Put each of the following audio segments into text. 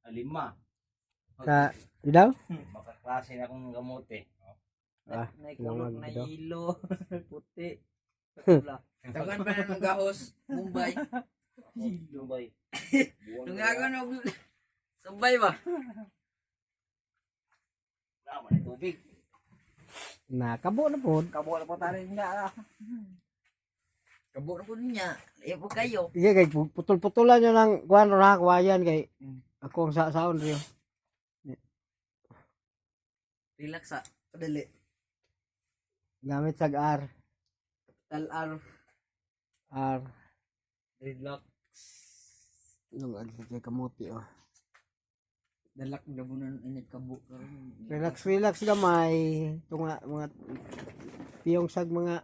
Ah, lima. Sa idaw? Makaklase na akong gamote. Ah, Naikulot Langag na daw. ilo. Puti. Pula. Tagan pa na ng gahos, Mumbai. Dubai. Lungagon og Sumbay ba? Wala man tubig. Nakabo na po. Kabo na po tayo nga. Kabo na po niya. Iya po kayo. Sige kay putol-putulan niya ng kuan ra kawayan kay ako ang sa saon riyo. Relax ah. Padali. Gamit sag R. Tal R. R. Dreadlock. Nung ano sa kamuti oh. Dalak na bunan init kabo karon. Relax, relax gamay. Tunga mga piyong sag mga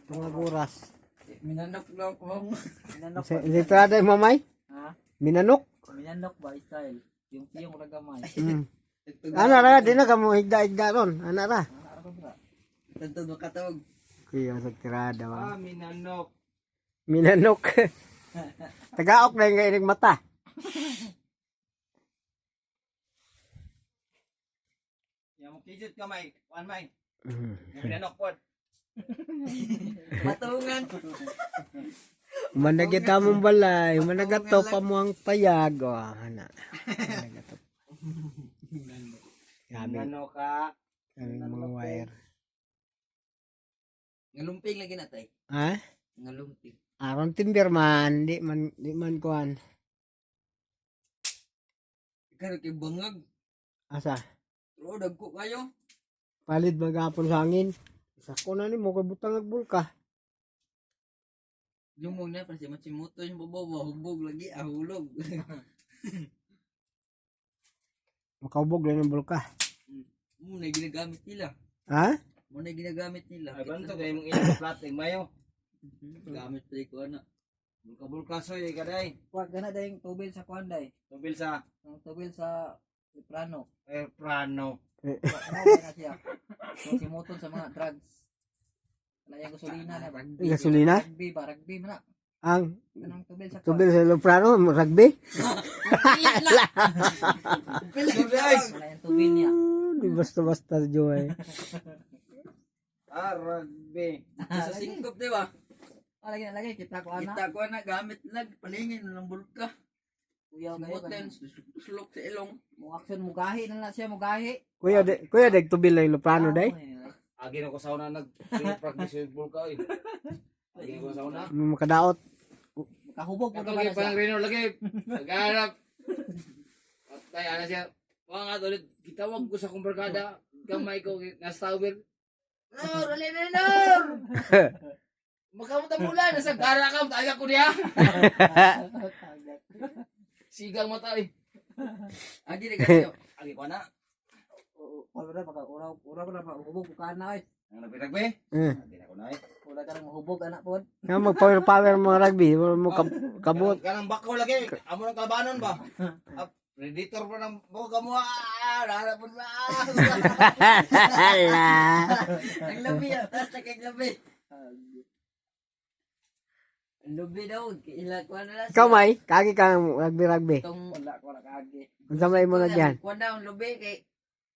tunga oras. Minanok lang ko. Minanok Sa ba? litrada mamay? Ha? Minanok. Minanok ba style? Yung piyong ragamay. Ana ra di na kamo higda-higda ron. Ana ra. Tantod makatawag. Kuya sa tirada ba. Ah, minanok. Minanok. Tagaok na yung inig mata. Ya mo kijit ka may. Kuan may. Minanok pod. Matungan. Managit among balay, managato pa mo ang payag. Oh, ana. Managato. Grabe, Minanok ka. ang mga wire. Ngalumping lagi na tay. Ha? Ngalumping. Aron timber man, di man kuan. Ikaw kay bangag. Asa? Pero dagko kayo. Palit magapon sa hangin. Isa ko na ni mo kay butang agbulka. Jumong na pa si Machimuto yung babaw hubog lagi ah hulog. Makaubog lang ng bulka. Mo na ginagamit nila. Ha? Mo na ginagamit nila. Ay banto kay mong ila plat mayo. Gamit pa ko ana. Bulka bulka soy kaday. Wag gana dayong tubel sa kuan day. Tubil sa Ang tubel sa Soprano. Airplano. Ano ba na siya? So, simuton sa mga drugs. Wala yung gasolina na. Rugby. Gasolina? Rugby ba? Rugby man na. Ang Anong tubel sa kuan? tubig sa Loprano, rugby? Pilit na. Pilit na. Wala yung tubel niya. Di basta-basta, Joy. Ah, rugby. Sa singkop di ba? Ah, lagi na lagi. Kita ko ana. Kita ko na gamit lag palingin ng bulka. Kuya kayo. Simot din sulok sa ilong. Mo action mugahi na na siya mugahi. Kuya, de, kuya, deg tubil na Loprano, day. Agi na ko sa una nag practice yung bulka oy. Agi na ko sa una. Makadaot. Makahubog po Kato naman lagi na siya. parang Reno lagi. Nagharap. Patay ana siya. Wa nga ulit gitawag ko sa akong barkada. Gamay ko nasa tower. Nor, alin na nor. Makamot ang mula nasa gara ka taga ko niya. Sigang mata eh. Agi na kayo. Agi ko na. Wala baka uraw uraw na mahubog ko kana oy. Ang rugby. Eh. Agi na ko na eh. Wala ka nang mahubog anak pod. Nga mag-power power mga rugby, wala mo kabot. Kanang bakaw lagi. Amo ng kalabanon ba? Ah, predator pa ng boga mo. Ah, naharap mo na. Hala. Ang labi ah, tas na kay labi. Ang labi daw, ila ko na lang. Ikaw, May, kagi kang rugby-rugby. Itong Wala ko na kaagi. Unsa may mo nagyan? Kuan daw ang lubi kay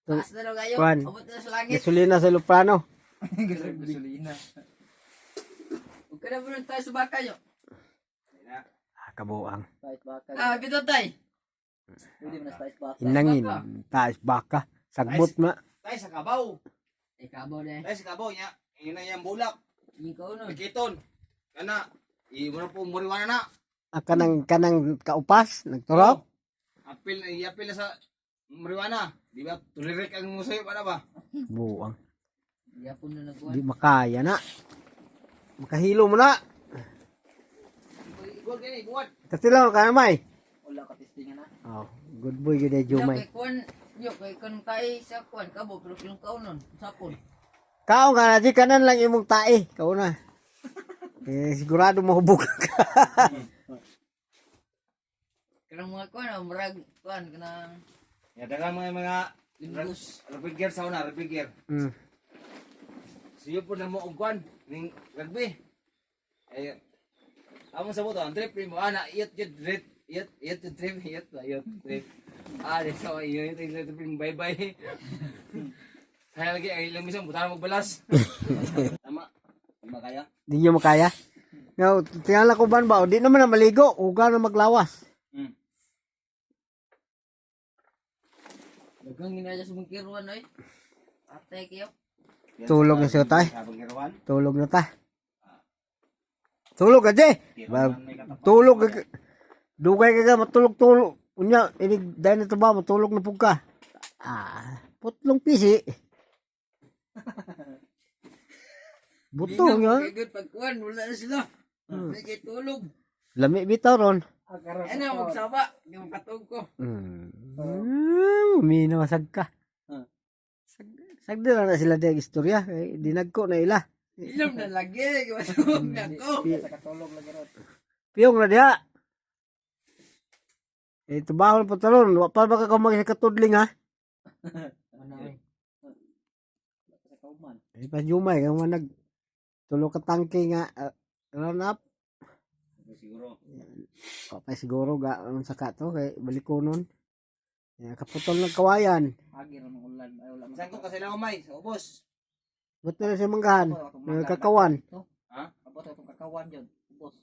taas na daw kayo. Kuan. Abot na sa langit. Gasolina sa Loprano. Gasolina. Huwag ka na muna tayo sa baka nyo. Ah, kabuang. Spice baka. Ah, bitaw tay. Pwede mo na spice baka. Inangin. Taas baka. Sagbot na. Tayo sa kabaw. Eh, kabaw na eh. Tayo sa kabaw niya. Yun na yung bulak. Ikaw nun. Pikiton. Kana. Imo na po muriwana na. Ah, kanang kaupas, nagturok. Apil, iapil na sa mariwana. Di ba? Tulirik ang musayo pa na ba? Buang. Yapon na nagkuhan. Di makaya na. Makahilo mo na. Igual gani, igual. Katilaw ka na, May. Wala ka testingan na. Oh, good boy gyud eh, Yo, Jumay. kay kuan, yo, kay kuan tayo sa kuan, kabo, pero kilong kao nun. Sapon. Kaon ka na, di kanan lang imong tae. Kao na. Eh, sigurado mahubog ka. Kanang mga kuan, ah, murag, kuan, kanang Ya dagang mga linggus. rugby gear sa una, rugby gear. Siyo po na mo og kwan ning rugby. Ay amo sa boto, ang trip mo ana iyot jud red Iyot, iyot yung trip, iyot ba, iyot trip. Ah, di so, iyot yung trip, bye-bye. Kaya lagi, ay ilang minsan, buta na magbalas. Tama. Tama kaya? Di nyo makaya. Nga, tingala ko ban ba? O, di naman na maligo. Uga na maglawas. Daghang ginaya sa bangkiruan oy. Atay kayo. Tulog na siya tay. Sabang girawan. Tulog na ta. Tulog ka, Jay. Tulog ka. Dugay ka ka, matulog tulog. Unya, inig, dahil na ito ba, matulog na pug ka. Ah, putlong pisi. Buto nga. Kay good pagkuan wala na sila. May kay tulog. Lami bitaw ron. Ano magsaba, yung katog ko. Minasag ka. Sag, sagdi na na sila dahil istorya. Eh, dinagko na ila. Ilom na lagi, matulog na ko. Sa katulog lagi ron. Piyong na diha. Eh, tubahon pa talon. Wa pa ba ka kumag sa katudling ha? Ano eh. Sa kauman. Eh, pa jumay, kang manag tulo ka tangke nga run up. Siguro. O, pa siguro ga unsa ka to kay balikonon. Ya, kaputol ng kawayan. Agi ron ang ulan. Ay wala man. Saan ko kasi lang umay? Sa ubos. Ba't na siya manggahan? Abot Mga kakawan. Ha? Abot itong kakawan yun. Ubos.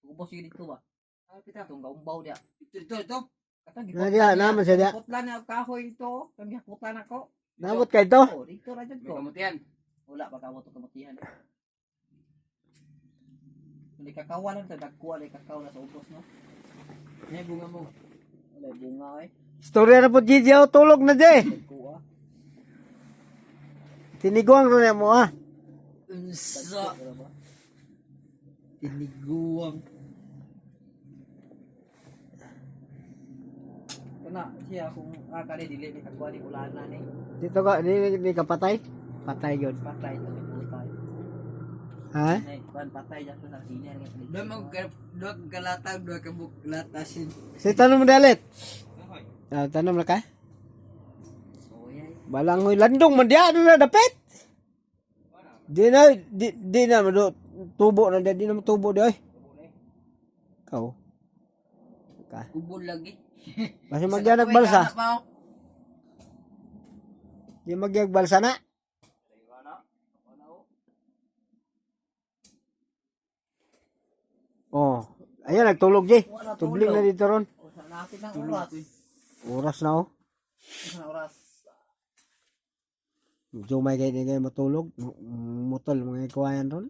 Ubos yun dito ba? Ah, pita. Itong gaumbaw diya. Ito, ito, ito. Katang Na diha, naman siya diha. Putla na ang kahoy ito. Kami putla na ko. Nabot kay to. Oh, dito ra jud May ko. kamutian. Wala pa kamo itong kamutihan. Hindi kakawan lang ito. Nagkuha na kakao na sa ubos no. May bunga mo. Wala bunga eh. Istorya na po Gigi, oh, tulog na di. Nagkuha. Tiniguang rin mo ah. Unsa Wala ba? tiniguang. Kana siya kung akali dili ni kakuha ni ulana ni. Dito ka, di, di ka patay? Patay yun. Patay ito may putay. Ha? Nay, kuan patay dyan sa senior nga paligid. Doon mag doon galatag doon ka buk galatasin. Si tanong mo dalit. Ah, tanong na ka? Soya. Balangoy landong man diya ano na dapit. Di na di, di na mado tubo na di, di na matubo di oy. Ikaw. Ka. Ubol lagi. Basta magyanag balsa. Anak pa ako. Di magyag balsa na. Oh, ayan nagtulog di. Wala Tubling na tulog. dito ron. O, sa natin ang oras. Oras na oh. Sa na oras. Medyo may kayo kayo matulog. Mutol mga kawayan ron.